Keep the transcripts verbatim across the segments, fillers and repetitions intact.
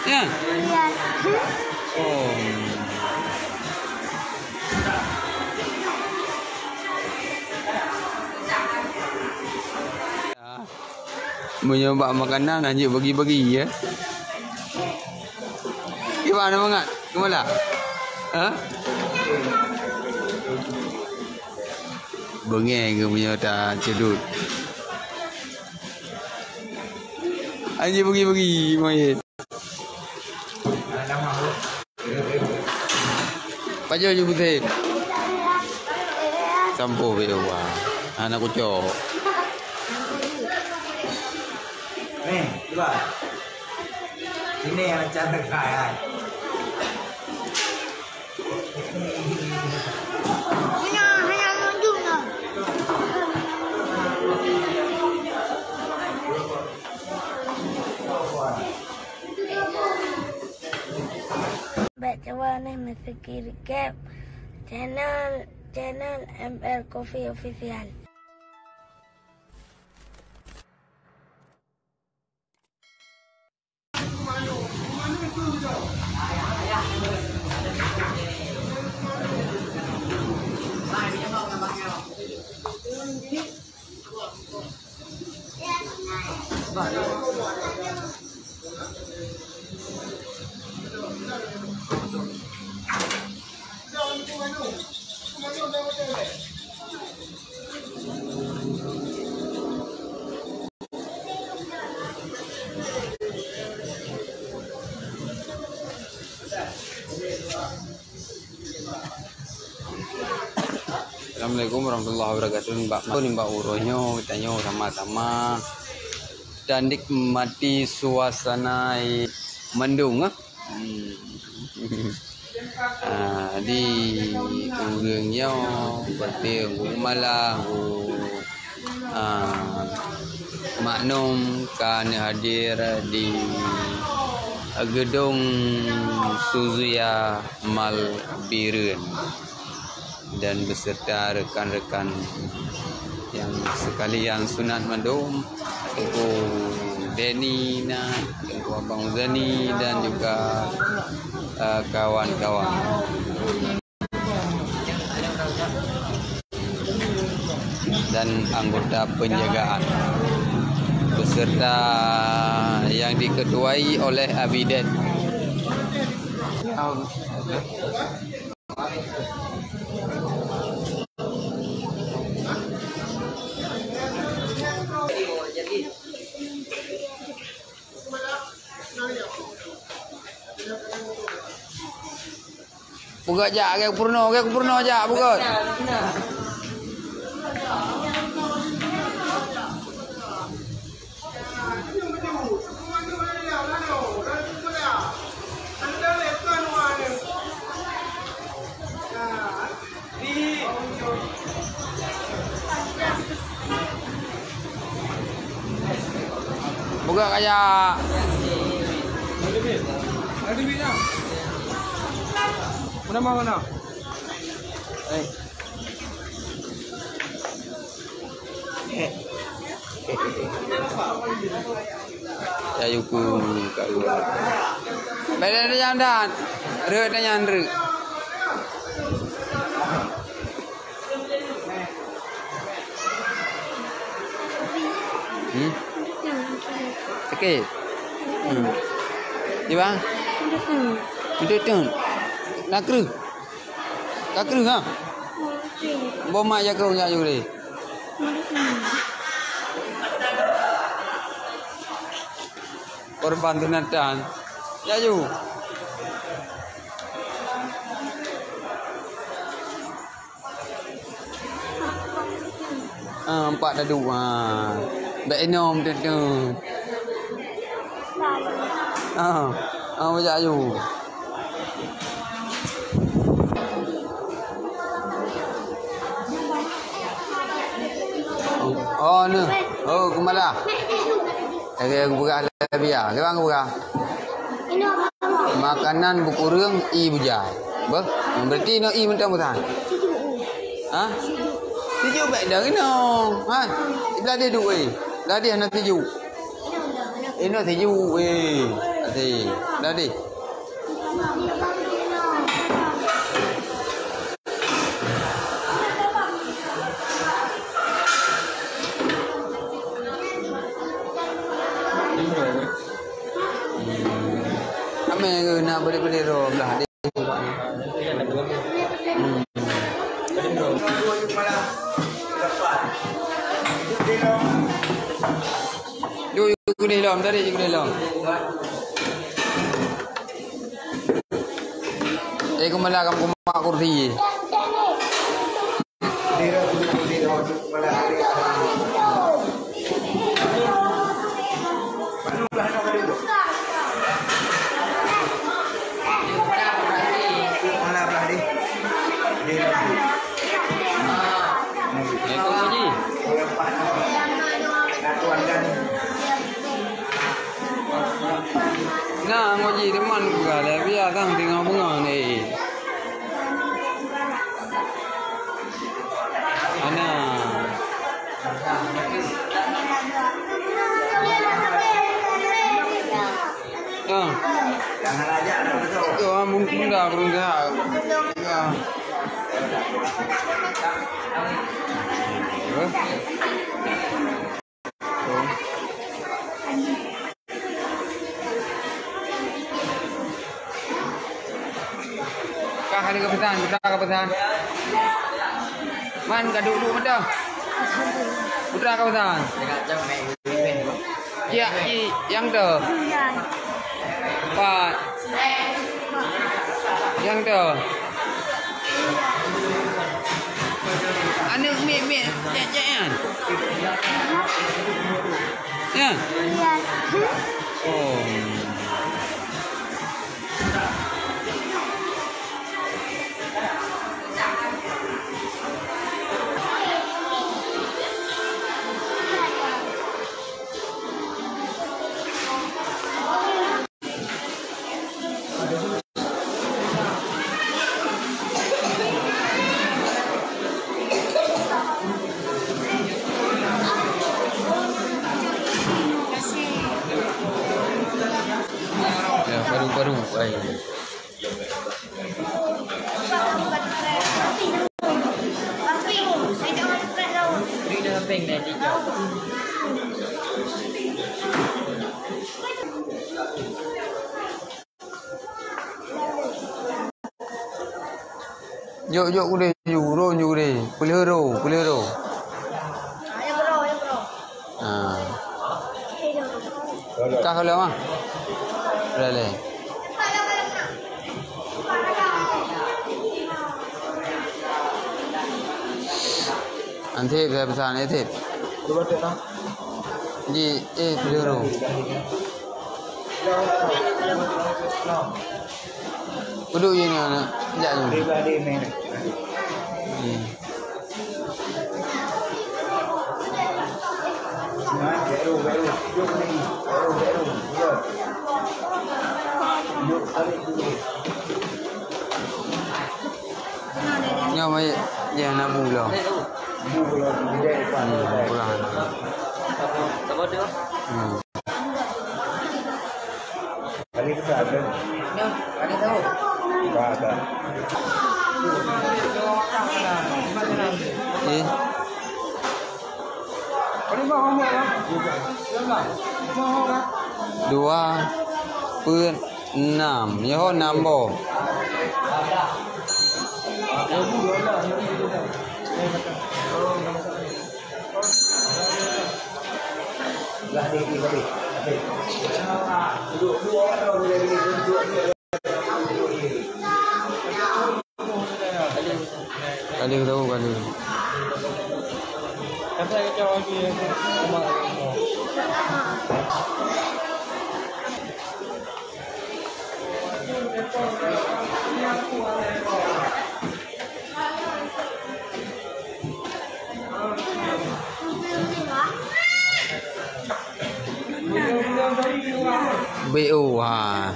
Ya? Iya. Oh. Meunyoe bak makanan, hanjeuet bagi-bagi, ya. Kiban mangat? Keumala? Ha? Beungéh keu meunyoe tacudut. Hanjeuet bagi-bagi, Mayét. Pajoh ju putih. Sampoe beu wah. Hana kucok. Ni, cuba. Ini yang macam terkait. Hanya, hanya nunjuk lah. Bèk cuba ni meusikrik channel, channel M L Coffee Official. Assalamualaikum warahmatullahi wabarakatuh. Nibak, nibak uroe nyoe, geutanyoe sama-sama tanikmati suasana mandum, eh. Hmm. Ah, di ureueng nyoe, berarti Guru Malah, Guru, ah, Maknum ka neuhadir di Gedong Suzuya Mall Bireuen. Dan beserta rekan-rekan yang sekalian sunat mandum, Teungku Denny na, Teungku Abang Zani dan juga, eh, kawan-kawan. Dan anggota penjagaan beserta yang diketuai oleh Abi Den. Peugah jak, lagèe peurunoe, lagèe peurunoe jak, peugah. Peugah kaya. Mana, mana? Eh. Ya, yuku, Kak Yuku. Beda dengan dan. Rek dengan rek. Hmm? Okey. Hmm. Di bang? Betul. Betul. Nak kru? Ka kreueh, ha? Boh mak jak kreueh jak juré. Korban sunatan. Jak ju. Ah, empat tadu. Ah. Bèk inom tu tu. Ah, ah, bajak aju. Oh, ni. Oh, kemala. Lagi aku peugah lebih ah. Lewat aku peugah. Makanan bukureueng ie bujai. Beuh, berarti no ie mantong bukan? Ha? Sijuek bèk dah kena. Ha? Belah dia duit. Belah dia hana sijuek. Inoe siju, eh. Asik. Dah deh. Amai ke nak beri-beri roh belah deh. Hmm. Yuk, yuk, keudeh lom, tarik yuk, keudeh lom. Eh, keumalak kamoe kumak kursi. Nah, ngoji teman buka lah, biar kang tengok bunga ni. Ana. Ah. Tu, ah, mun-, munda berusaha. Ya. Kah ada kepesan, putra kepesan. Man ka duek-duek mata. Putra kepesan. Ya, i, yang tu. Pat. Nyang tu. Aneuk miet-miet cek-cek nyan. Ya. Oh. Ya, baru, baru. Ai. Jok, jok udeh ju, ro ju udeh. Peuleueh ro, peuleueh ro. Ha. Kah lom ah. Dah leh. Ansip saya pesan, ansip. Ji, eh, peuleueh ro. Uduk je ni anak. Sekejap je. Nyoe mai, ya, nak bu lah. Hmm, pulang. Hmm. Eh. Dua peuet nam. Nyoe nam boh. Kali tahu kali. Ubé o, ha.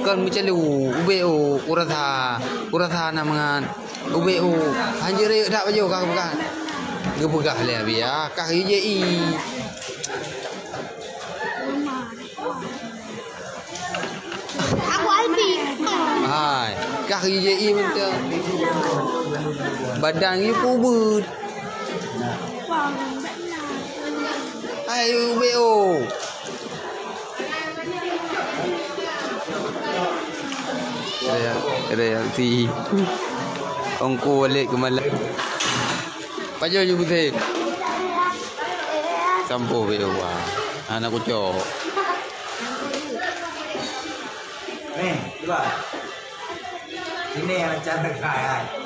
Kon meucalu, ubé o, urasa, urasa na mangat. Ubé o, hanjeuet rayek that bajôh ka geupeugah. Geupeugah lé Abi, ah, ka geujak i. Hari je i mantong. Badan you pubut. Ayo B O. Reaksi. Ongko balik ke malam. Pajoh you putih. Sampoh B O. Wah. Anak kucok. Nih, coba. Ini yang cara kaya.